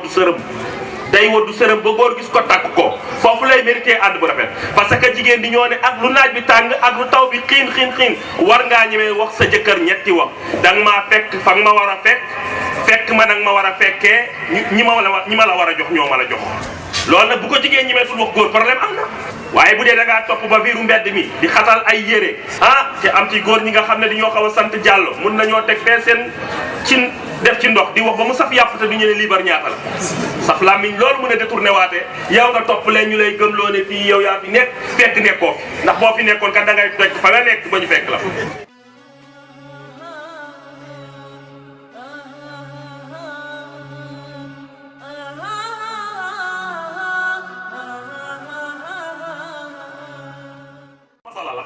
woddu sërëm day woddu sërëm ba góor gis ko takk ko foofu lay mérité ànd bu rafet parce que jigéen di ñoo ne ak lu naaj bi tàng ak lu taw bi xiin war ngaa ñemee wax sa jëkkër ñetti wax danga maa fekk fa nga ma war a fekk ma nag ma war a fekkee ñi ma la war a jox ñoo ma la jox loolu nag bu ko jigéen ñi meetul wax góor problème am na waaye bu dee da ngaa topp ba biiru mbedd mi di xatal ay yére te am ci góor ñi nga xam ne dañoo xaw a sant Diallo mun nañoo teg fee seen cin def ci ndox di wax ba mu saf yàpp te du ñu ne liibar ñaata la saf làmmiñ loolu mun a détourné waate yow nga topp leen ñu lay gëmloo ne fii yow yaa fi nekk fekk nekkoo fi ndax boo fi nekkoon kat da ngay fekk fa nga nekk ba ñu fekk la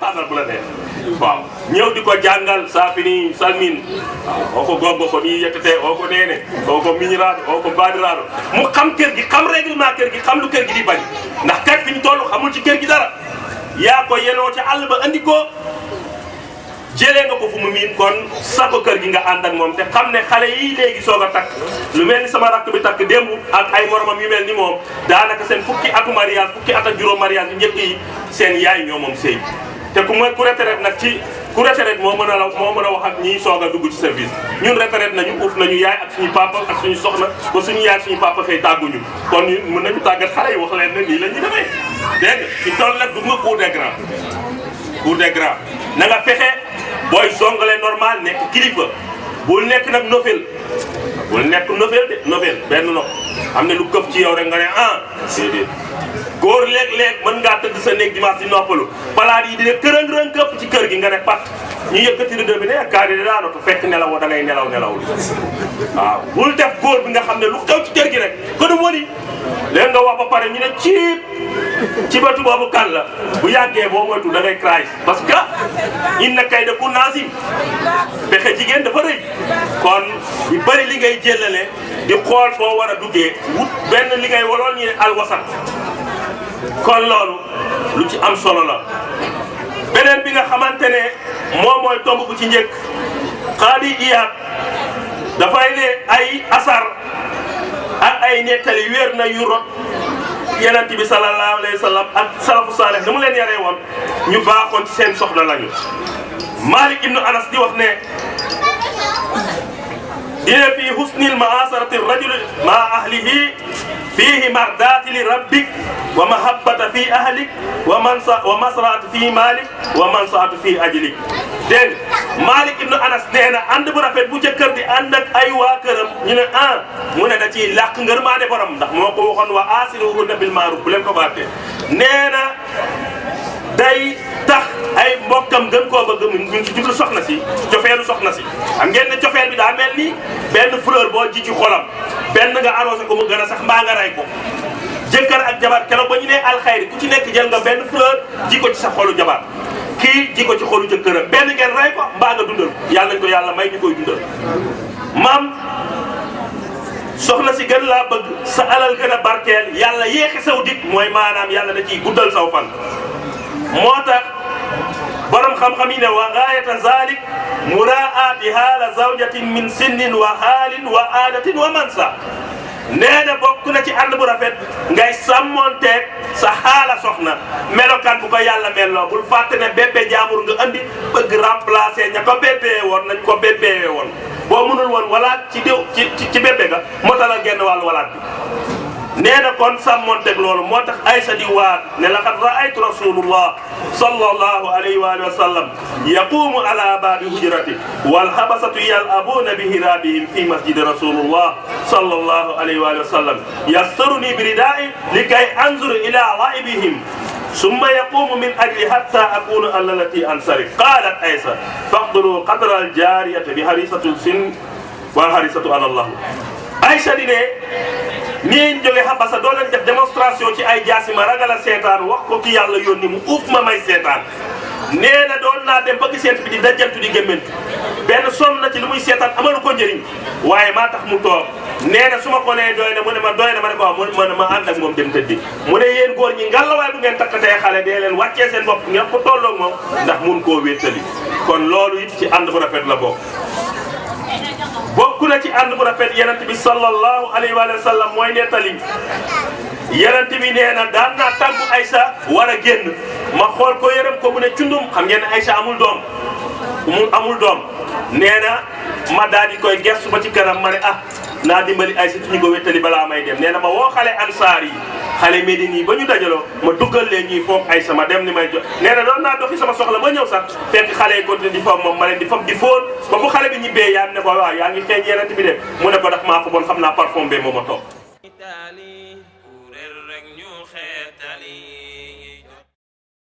tànnal bu la neex waaw ñëw di ko jàngal saafini salmin waaw o ko gongo ko ni yettete o ko neene o ko miñiraɗo o ko baadiraɗo mu xam kër gi xam règlement kër gi xam lu kër gi di bañ ndax kat fi ñu toll xamul ci kër gi dara yaa ko yenoo ca àll ba andi ko jëlee nga ko fu mu miin kon sago kër gi nga ànd ak moom te xam ne xale yi léegi soog a takk lu mel ni sama rakk bi takk démb ak ay moromam yu mel ni moom daanaka seen fukki atu mariage fukki at ak juróom mariage yu njëkk yi seen yaay ñoo moom sëy te ku retraite nag ci ku retraite moo mën a wax ak ñiy soog a dugg ci service ñun retraite nañu uuf nañu yaay ak suñu papa ak suñu soxna ba suñu yaay suñu papa xëy tàgguñu kon ñun mën nañu tàggat xale yi wax leen ne nii la ñuy defee dégg nga fi toll nag dugg nga cour des grands na nga fexe booy songale normal nekk kilifa bul nekk nag nofel de nofel benn nopp xam ne lu këf ci yow rek nga ne déedéet góor léeg-léeg mën ngaa tëdd sa néeg dimanche di noppalu palaat yi dina kërëng-rëng këpp ci kër gi nga ne pat ñu yëkkati rideau bi ne kaari di daanatu fekk nelaw da ngay nelaw waaw bul def góor bi nga xam ne lu xew ci kër gi rek ko du wali léegi nga wax ba pare ñu ne ci batu boobu kan la bu yàggee boo moytu da ngay craay parce que inna kayda kunna azim pexe jigéen dafa rëy kon yu bëri li ngay jëlale di xool foo war a duggee wut benn li ngay waloon ñu ne alwasat kon loolu lu ci am solo la beneen bi nga xamante ne moom mooy tomb bu ci njëkk xaadi iyaat dafay ne ay asar ak ay nettali wér na yu rot yonent bi sallallahu alayhi wa sallam ak salafu saalih da mu leen yaree woon ñu baaxoon ci seen soxla lañu Malik ibnu Anas di wax ne dina fi husnil maasarati rajul ma ahlihi fihi mardati li rabbik wa mahabbata fi ahlik wa masraati fi malik wa mansaatu fi ajlik dégg Malik ibnu Anas nee na ànd bu rafet bu jëkkër di ànd ak ay waa këram ñu ne mu ne da ciy làq ngërmaande borom ndax moo ko waxoon wa aasiruhunna bil maaruf bu leen ko baatee nee na day tax ay mbokkam gën koo bëgg mu ci jublu soxna si cofeelu soxna si xam ngeen ne cofeel bi daa mel ni benn fleur boo ji ci xolam benn nga arrosé ko mu gën a sax mbaa nga ray ko jëkkër ak jabar keroog ba ñu ne alxayri ku ci nekk jël nga benn fleur ji ko ci sa xolu jabar kii ji ko ci xolu jëkkëram benn ngeen ray ko mbaa nga dundal yàlla nañ ko yàlla may ñu koy dundal maam soxna si gën laa bëgg sa alal gën a barkeel yàlla yéexe saw dik mooy maanaam yàlla da ciy guddal saw fan moo tax borom xam-xam yi ne wa gaayata zalik muraati haala zawjatin min sinnin wa haalin wa aadatin wa mansa nee na bokk na ci ànd bu rafet ngay sàmmonteeg sa xaala soxna melokaan bu ko yàlla melloo bul fàtte ne bébé jaamur nga andi bëgg remplacer ña ko bébé woon nañ ko bébé woon boo mënul woon walaat ci diw ci bébé ga motalal genn wàllu walaat bi nee na kon sàmmonteeg loolu moo tax Aysa di waat ne laqad raaytu rasulullah sallallahu alayhi wa sallam yaqumu ala baabi hujrati wal habasatu yal'abuna bi hirabihim fi masjidi rasulullah sallallahu alayhi wa sallam yastaruni bi ridaa'i likay anzur ila raibihim summa yaqumu min ajli hatta akunu allati ansarif qalat Aysa faqduru qadra al jariyati bi harisatu sin wal harisatu ala allah Aysa di ne nii jóge Habasa doo leen def démonstration ci ay jaasi ma ragal a seetaan wax ko ki yàlla yónni mu uuf ma may seetaan nee na doon naa dem ba gisent bi di dajjantu di gémmantu benn sonn na ci li muy seetaan amalu ko njëriñ waaye maa tax mu toog nee na su ma ko nee doy na mu ne ma doy na ma ne ko waaw ma ànd ak moom dem tëddi mu ne yéen góor ñi ngallaawaay bu ngeen takkatee xale dee leen wàccee seen bopp ngeen ko tolloog moom ndax mun koo wéttali kon loolu it ci ànd bu rafet la bokk bokk na ci ànd bu rafet yonent bi sallallahu alayhi wa sallam mooy nettali yonent bi nee na daan naa tàggu Aïcha war a génn ma xool ko yërëm ko mu ne cundum xam ngeen ne Aïcha amul doom nee na ma daal di koy gestu ba ci kanam ma ne naa dimbali Aïcha ci ñu ko wéttali balaa may dem nee na ma woo xale ansaar yi xale Médine yi ba ñu dajaloo ma duggal leen ñuy foog Aïcha ma dem ni may jox nee na doon naa doxi sama soxla ba ñëw sax fekk xale yi continué di foog moom ma leen di foog di fóon ba bu xale bi ñibbee yaa ne ko waaw yaa ngi xeeñ yeneen bi de mu ne ko daf maa fa bon xam naa parfum bee moo ma toog